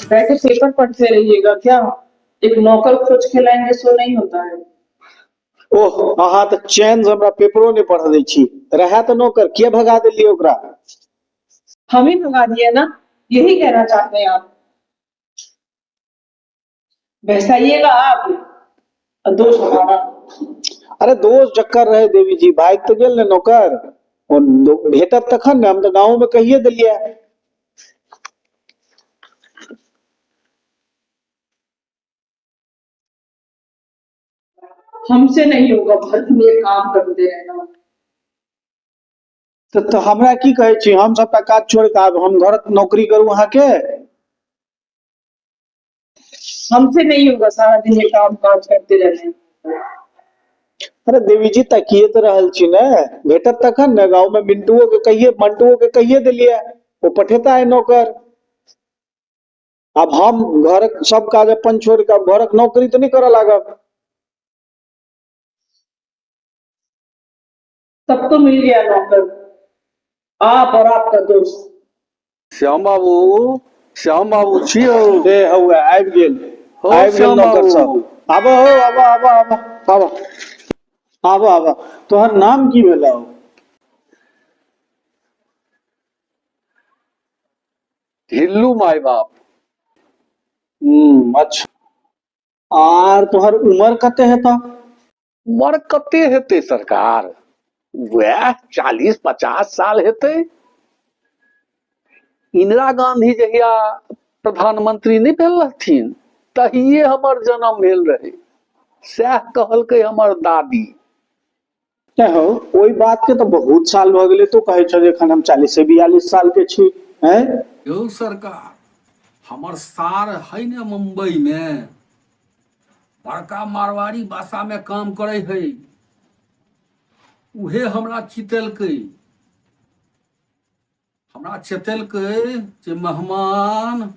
बैठे पेपर पढ़ते रहिएगा क्या? एक नौकर खोज के लाएंगे सो नहीं होता है। ओह, अहाँ तऽ चैन से हमरा पेपरो नहि पढ़ दै छी। रहै तऽ नौकर, किया भगा देलियै ओकरा? हम ही भगा दिए ना, यही कहना चाहते हैं आप? बहसाइएगा आप और दोष हमारा। अरे दोस्त जक्कर रहे देवी जी, भागि तऽ गेल ने नौकर। ओ भेटत तखन ने, हम तऽ गाँव में कहिए देलियै। हमसे नहीं होगा भर दिन ये काम करते रहना। तऽ हमरा की कहै छी? हम सबटा काज छोड़ि कऽ आब हम घरक नौकरी करू अहाँके? हमसे नहीं होगा सारा दिन ये काम काज करते रहना। अरे देवी जी, ताकिए तऽ रहल छी ने, भेटत तखन ने। गाँव में मिंटुओ के कहिए, मंटुओ के कहिए देलियै, ओ पठेता है नौकर। आब हम घरक सब काज अपन छोड़ि कऽ आब घरक नौकरी तऽ नहि करऽ लागब। तब तो मिल गया नौकर, आप और आपका दोस्त। श्याम बाबू, श्याम बाबू छी हौ? ए हौआ आबि गेल। हौ आबि गेल श्याम नौकर बाबू। सब। आबो हौ, आबो आबो आबो आबो आबो आबो। तोहर नाम की भेलौ? ढिल्लू माय बाप। अच्छा, आर तोहर उमर कते हेतौ? उमर कते हेतै सरकार, वएह 40-50 साल हेतै। इंदिरा गांधी जहिया प्रधानमंत्री नहि भेल रहथिन तहिये हमर जन्म भेल रहै, सएह कहलकै हमर दादी। नहि हौ, ओहि बात के तऽ बहुत साल भऽ गेलै, तू कहै छह जे एखन हम 40-42 साल के छी, हैं? यौ सरकार, हमर सार है ने मुंबई मे, बड़का मारवाड़ी भाषा में काम करे है, उहे हमरा चितेलकै, हमरा चेतेलकै जे मेहमान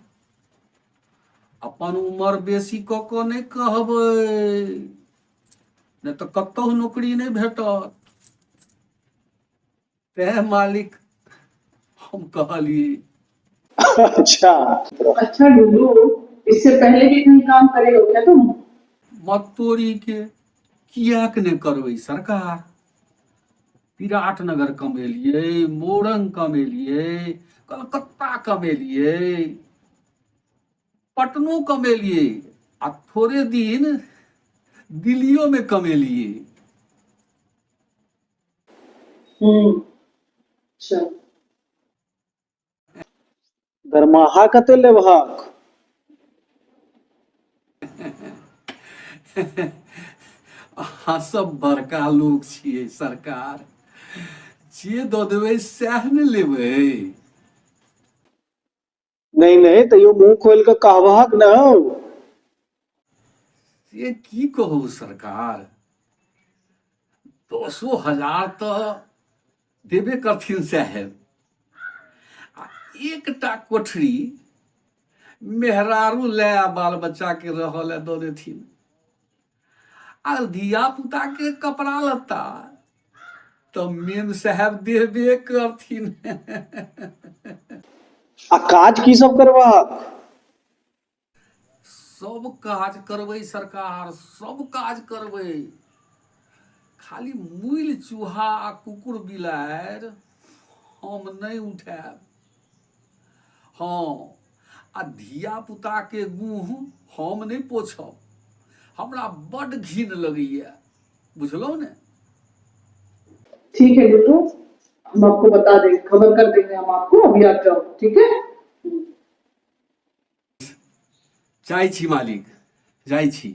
अपन उमर बेसी कऽ कऽ नहि कहबै, नहि तऽ कतहु नौकरी नहि भेटत। तें मालिक हम कहलियै। अच्छा। अच्छा लुलू, इससे पहले भी कहीं काम करे हो क्या तुम? मत तोरी के, किएक नहि करबै सरकार? विराटनगर कमेलियै, मोरंग कमेलियै, कलकत्ता कमेलियै, पटनो कमेलियै, आ थोड़े दिन दिल्लियोमे कमेलियै। अच्छा। दरमाहा कते लेबहक? अहाँ सब बड़का लोक छियै सरकार, जे दऽ देबै सएह ने लेबै। नहि नहि, तैयो मुंह खोलि कऽ कहबहक ने हौ। से की कहू सरकार, 10,000 तऽ देबे करथिन साहेब, आ एकटा कोठरी मेहरारू लए आ बाल बच्चाके रहऽ लए दऽ देथिन, आ धिया पुता के कपड़ा लत्ता तऽ मेम साहेब देबे करथिन। आ काज की सब करबहक? सब काज करबै सरकार, सब काज करबै, खाली मुइल चूहा आ कुकुर बिलाड़ि हम नहि उठायब। हँ, आ धिया पुता के गुह हम नहि पोछब, हमरा बड्ड घिन लगैया, बुझलहुँ ने? ठीक है गुड्डू, हम आपको बता देंगे, खबर कर देंगे हम आपको, अभी आप जाओ, ठीक है? जाइ छी मालिक, जाइ छी।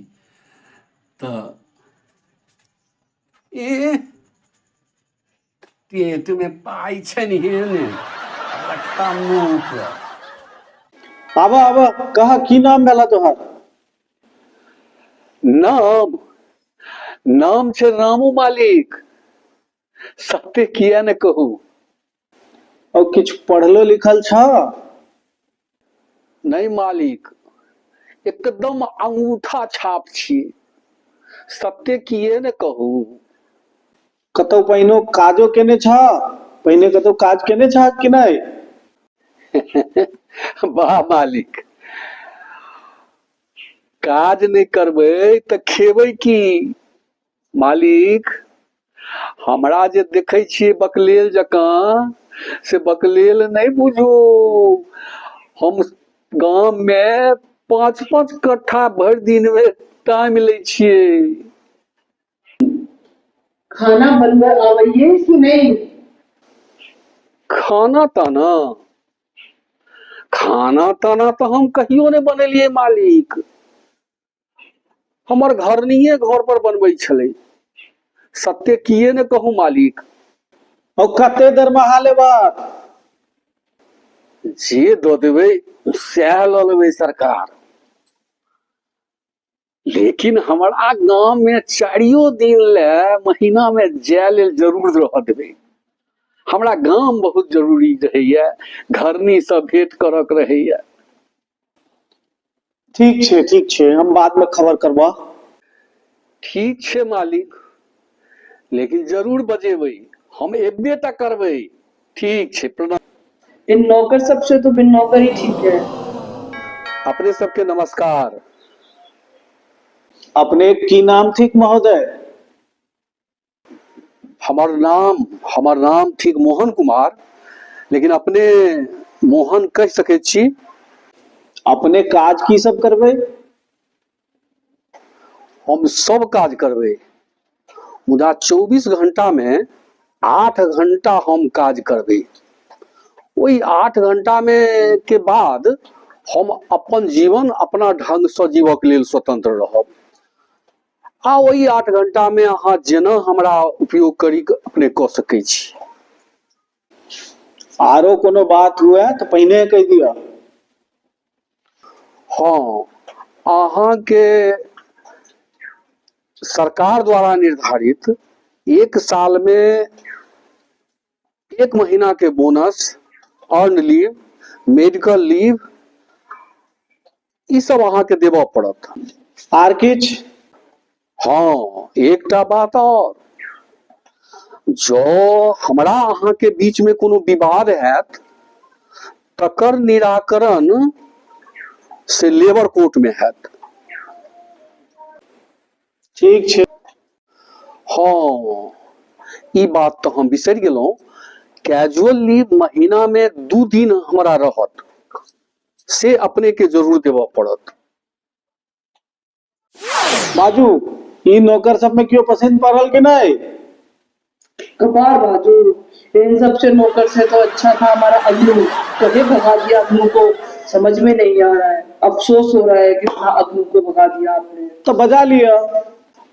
तऽ ए पेट में पाइ छनि हे ने, रखता नौकर। आबऽ आबऽ, कह की नाम भेला तोहर? नाम नाम छै रामू मालिक, सत्य किया ने कहू। और किछु पढ़लो लिखल छ? नहि मालिक, एकदम अंगूठा छाप छी, सत्य किए ने कहू। कतौ पहिनो काजो केने छ? पहिने कतौ काज केने छ कि नहि? वाह मालिक, काज नहि करबै तऽ खेबै की मालिक हमरा जे देखै छियै बकलेल जकाँ से बकलेल नहि बुझू हम गाममे पाँच पाँच कट्ठा भरि दिनमे टाइम लै छियै खाना बनबै आबैये कि नहि? खाना ताना खाना ताना तऽ हम कहियो नहि बनेलियै मालिक हमर घरनीये घर पर बनबै छलै सत्य किए ने कहू मालिक और कते दरमाहा लेबक जे दऽ देबै सएह लऽ लेबै सरकार लेकिन हमरा गाम में चारियो दिन ले महीना में जाय लेल जरूर रह देबै हमरा गाम बहुत जरूरी रहैया घरनी से भेंट करक रहैया ठीक छै ठीक छै हम बाद में खबर करबह ठीक छै मालिक लेकिन जरूर बजेबै हम एबे टा करबै ठीक छै प्रणाम इन नौकर सबसे तो बिन नौकर ही ठीक है। अपने सबके नमस्कार। अपने की नाम थिक महोदय? हमर नाम हमर नाम ठीक मोहन कुमार लेकिन अपने मोहन कहि सकै छी। अपने काज की सब करबै? हम सब काज करबै मुदा 24 घंटा में 8 घंटा हम काज करबै। ओहि 8 घंटा में के बाद हम अपन जीवन अपना ढंग से जीवक लेल स्वतंत्र रहब आ ओहि 8 घंटा में अहाँ जेना हमरा उपयोग करी अपने कऽ सकै छी। आरो कोनो बात हुए तऽ पहिने कहि दिअ। हँ अहाँके सरकार द्वारा निर्धारित एक साल में एक महीना के bonus earn leave medical leave ई सब अहाँके देबऽ पड़त। आर किछु? हँ एकटा बात और जँ हमरा अहाँके बीच में कोनो विवाद हैत तकर निराकरण से लेबर कोर्ट में हैत। ठीक छै। हँ ई बात तऽ हम बिसरि गेलहुँ कैजुअल लीव महीना में 2 दिन हमरा रहत से अपने के जरूर देबऽ पड़त। बाजू ई नौकर सब में केओ पसंद पड़ल कि नहीं? कपार बाजू इन सबसे नौकर से तो अच्छा था हमारा अग्नू। कहे भगा दिया अग्नू को, समझ में नहीं आ रहा है। अफसोस हो रहा है कि अग्नू को भगा दिया आपने। तो बजा लिया।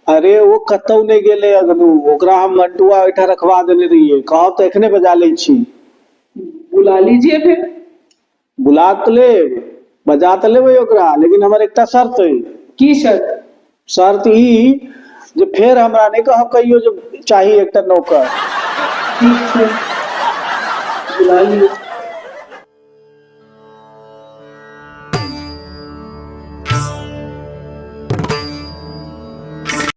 अरे वो कतौ नहीं गेले अग्नू, ओकरा हम मंटुआ ओहिठा रखवा देने रहिए। कहब तो एखने बजा लै छी। बुला लीजिए फिर। बुला तऽ लेब, बजा तऽ लेबै ओकरा, लेकिन हमर एकटा शर्त अइ। की शर्त? शर्त ई जे फेर हमरा नहि कहब कहियो जे चाही एकटा नौकर। ठीक छै, बुला लियौ।